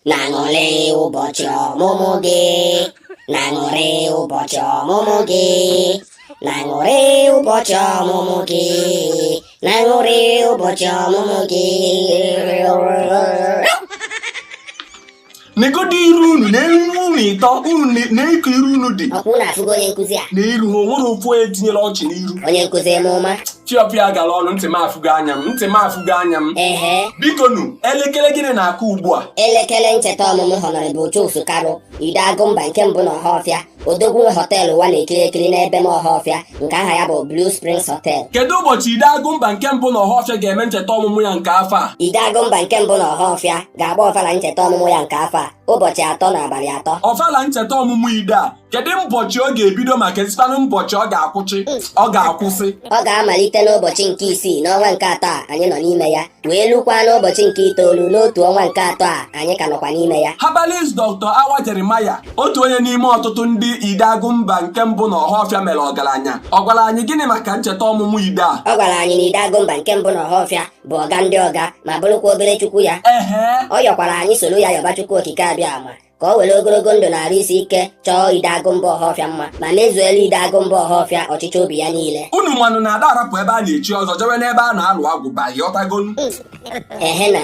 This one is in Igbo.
Na-aṅụrị ụbọchị ọmụmụ gị, na-aṅụrị ụbọchị ọmụmụ gị, na-aṅụrị ụbọchị ọmụmụ gị, na-aṅụrị ụbọchị ọmụmụ gị. Negodi iru unu na iru unu ịtọ unu na-eko iru unu dị. Ọkwa unu afụgo onye nkụzi a? Na iru ha, o nwere ofu onye tinyere ọchị n'iru. Onye nkụzi mụma. Chiọpịa gara ọnụ, ntị m afụgo anya m, ntị m afụgo anya m. Ehe. Biko nu, elekere gịnị na-akụ ugbu a? Elekere ncheta ọmụmụ Honorable Chuks Karụ, Ide Agụmba nke mbụ na Ọhafịa, odogwu nwe họteelụ ụwa na-ekiri ekiri n'ebe m Ọhafịa nke aha ya bụ Blue Springs Hotel. Kedu ụbọchị Ide Agụmba nke mbụ na Ọhafịa ga-eme ncheta ọmụmụ ya nke afọ a? Ide Agụmba nke mbụ na Ọhafịa ga-agba ọfala ncheta ọmụmụ ya nke afọ a ụbọchị 3 na abalị 3. Ọfala ncheta ọmụmụ Ide a, kedu mbọchị ọ ga-ebido ma kezikwanụ mbọchị ọ ga-akwụsị? Ọ ga-akwụsị. Ọ ga-amalite n'ụbọchị nke 6 n'ọnwa nke 3 a anyị nọ n'ime ya, wee lukwa n'ụbọchị nke 9 n'otu ọnwa nke 3 a anyị ka nọkwa n'ime ya. Herbalist Dr. Awa Jeremiah, otu onye n'ime ọtụtụ ndị Ide Agụmba nke mbụ na Ọhafịa mere ọgaranya, ọ gwara anyị gịnị maka ncheta ọmụmụ Ide a? Ọ gwara anyị na Ide Agụmba nke mbụ na Ọhafịa bụ ọga ndị ọga ma bụrụkwa obere chukwu ya. Ehe. Ọ yọkwara anyị soro ya yọba Chukwu Okike Abịama ka o were ogologo ndụ na arụ isi ike chọọ Ide Agụmba Ọhafịa mma ma mezuelu Ide Agụmba Ọhafịa ọchịchọ obi ya niile. Unu manụ na ada arapụ ebe a na-echi ọzọ jewe n'ebe a na-alụ agwụ ba, ghọtagonu? Ehe na.